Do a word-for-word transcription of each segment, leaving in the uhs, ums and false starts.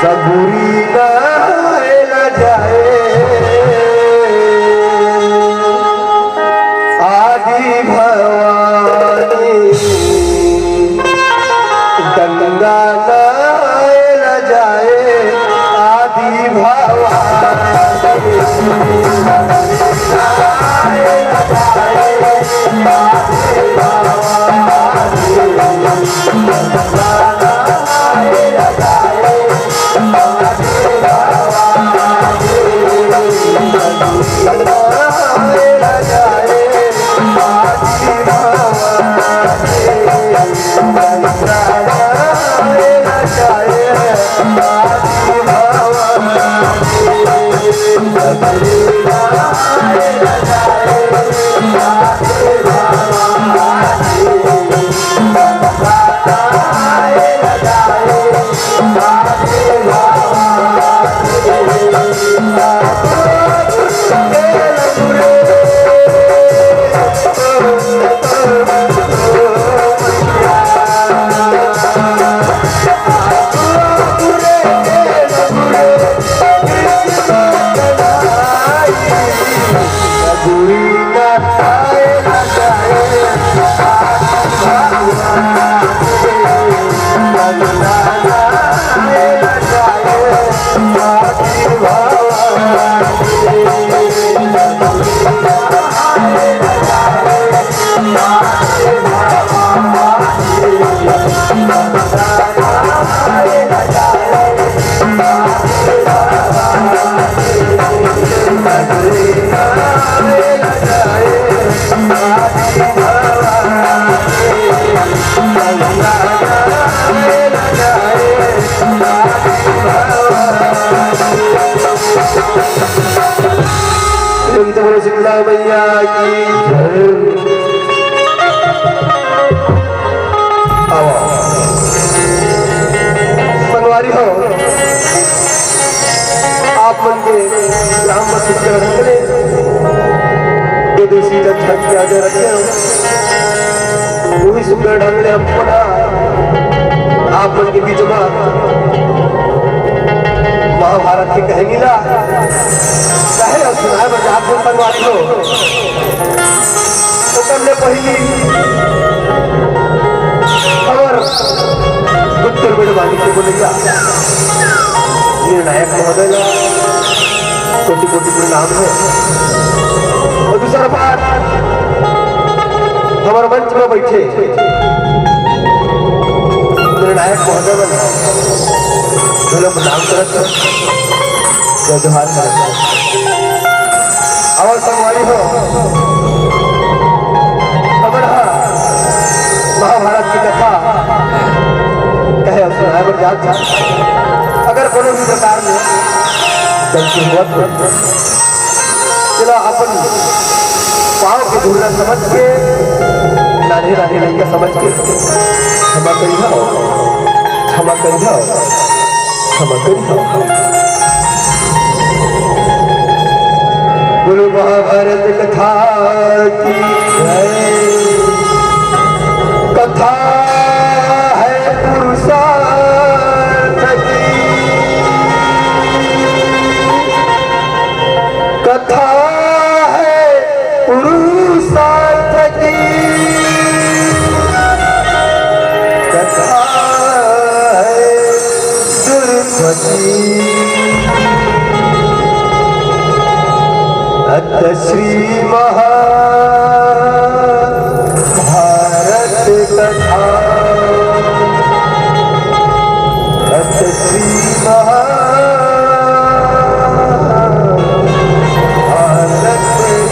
सबुरी ना एला जाए आदि भवानी, गंगा ना एला जाए आदि भवानी। प्रेम से बोलो शीतला मैया की जय। आओ। संगवारी हो, आप मन के ग्राम में सुंदर ढंग ले दो देसी जग छठ के आगे रखे हो, वही सुंदर ढंग ले हम मन आप मन के बीच में महाभारत के कहानी ला कहे अउ सुनाए बर जात हो संगवारी हो। ओकर ले पहिली हमर उत्तर बेड़वानी के बोलैया निर्णायक महोदय ला कोटि कोटि प्रणाम हे। अउ दूसर बात, हमर मंच में बैठे निर्णायक महोदय मन घलो प्रणाम करत हे, जय जोहार करत हे। अउ संगवारी हो, हमन ह महाभारत के कथा कहे अउ सुनाए बर जात हन। अगर कोनो भी प्रकार ले गलती होवत हे, तेला अपन पाँव के धूल ला समझ के, नान्हे नान्हे लइका समझ के क्षमा करिहा, क्षमा करिहा, क्षमा करिहा। बोलो महाभारत कथा की जय। कथा है पुरुषार्थ की, कथा है पुरुषार्थ की, कथा है दुर्मति। अथ श्री महाभारत कथा, अथ श्री महाभारत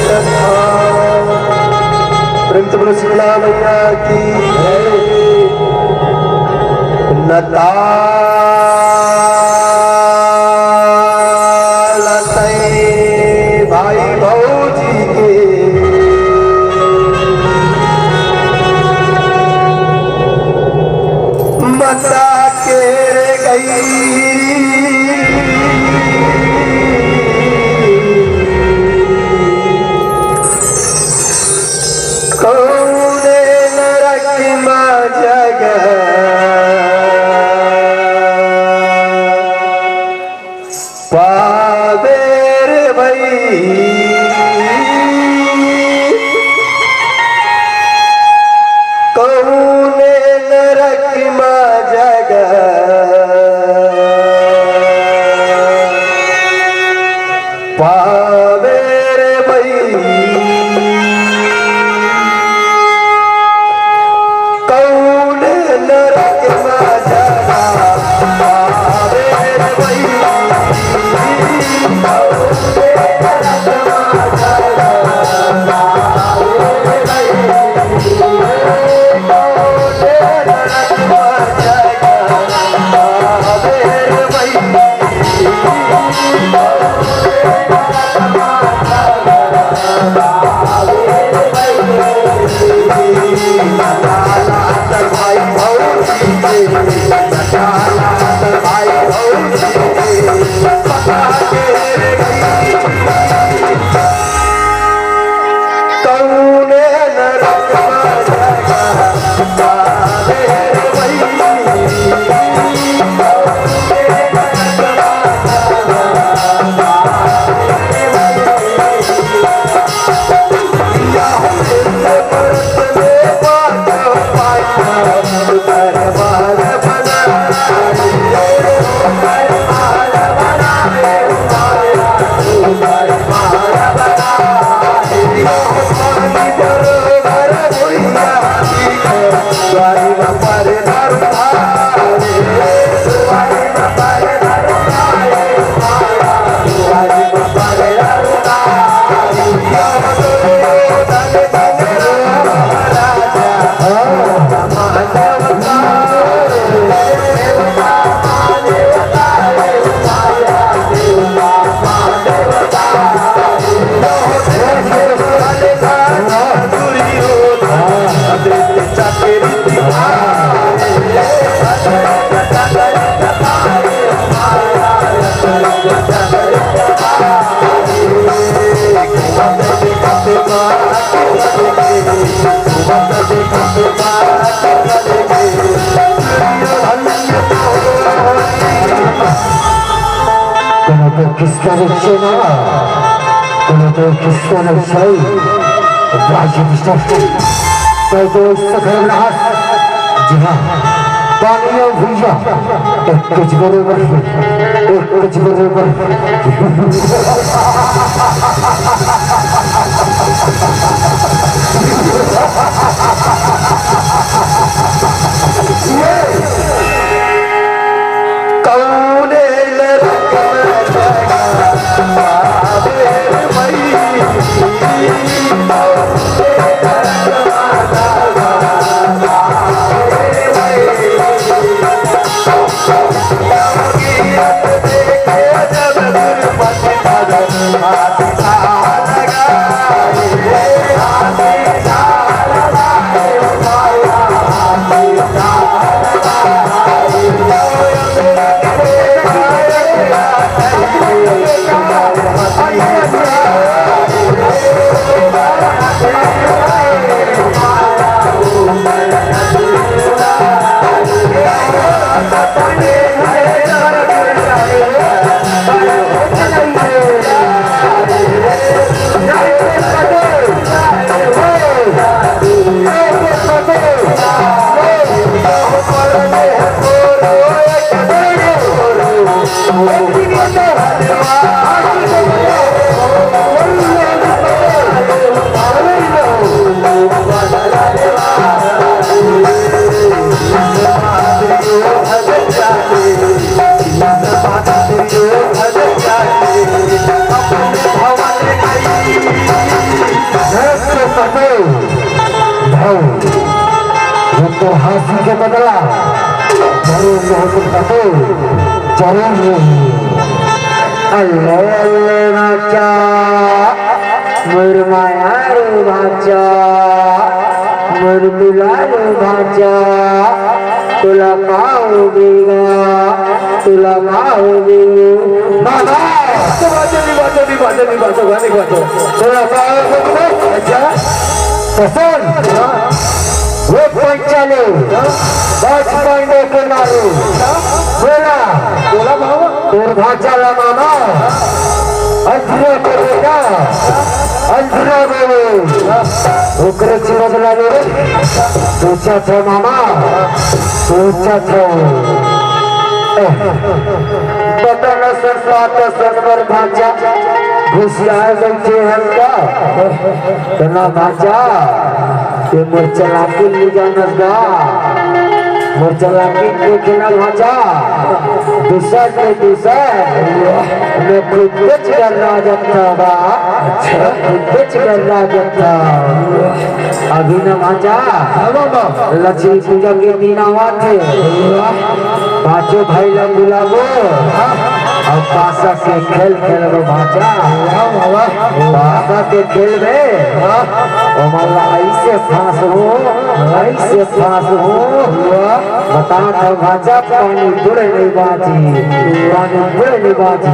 कथा। प्रेम से बोलो शीतला मैया की जय। नता लतई भाई भौजी के मता के रे गई। कोनो तो किस्सा रचना, कोनो तो किस्सा रचाई, राजीव शास्त्री, तो दोस्त सखर रहा। जी हाँ, पानी और भुइया, एक कुछ बरोबर, एक कुछ बरोबर। धन, धन, धन, धन। ये तो हंसी के बदला जरूर मोहब्बत का तो जरूर नहीं। अल्ले अल्ले भाचा, मोर मायारू भाचा, मोर दुलारू भाचा, तोला का हो गइगा, तोला का हो गइगा? बाबा, तो बाजो, नहीं बाजो, नहीं बाजो, नहीं बाजो, नहीं बाजो। तोला का हो गइगा? अच्छा। पसंद? हाँ। वो पंचाले, हाँ। बचपन में के मारू। हाँ। बोला। बोला बाबा। तोर भांचा ला मामा, अंधरा के बेटा, अंधरा बाबू, ओकरे से बदला ले। सोचा था मामा, सोचा था। बता ना सर, सात सर पर भांचा घुसियाए बैठे हैं का? तो ना भांचा, ये मोर चलाकी नहीं जानस गा। मोर चलाकी देखे ना भांचा, दूसर के दूसर, मैं खुद कुछ कर रहा जब था बा, खुद कुछ कर रहा जब था। अभी ना भांचा, हाँ बाबा। लक्ष्मी पूजा के दिन आवा थे, पांचों भाई ला बुलाबो। अब पासा के खेल खेलबो भांचा। वाह, वाह। पासा के खेल में ओमन ला ऐसे फांसहूं, ऐसे फांसहूं। वाह। बता था भांचा, पानी बुड़े नहीं बाजी, पानी बुड़े नहीं बाजी।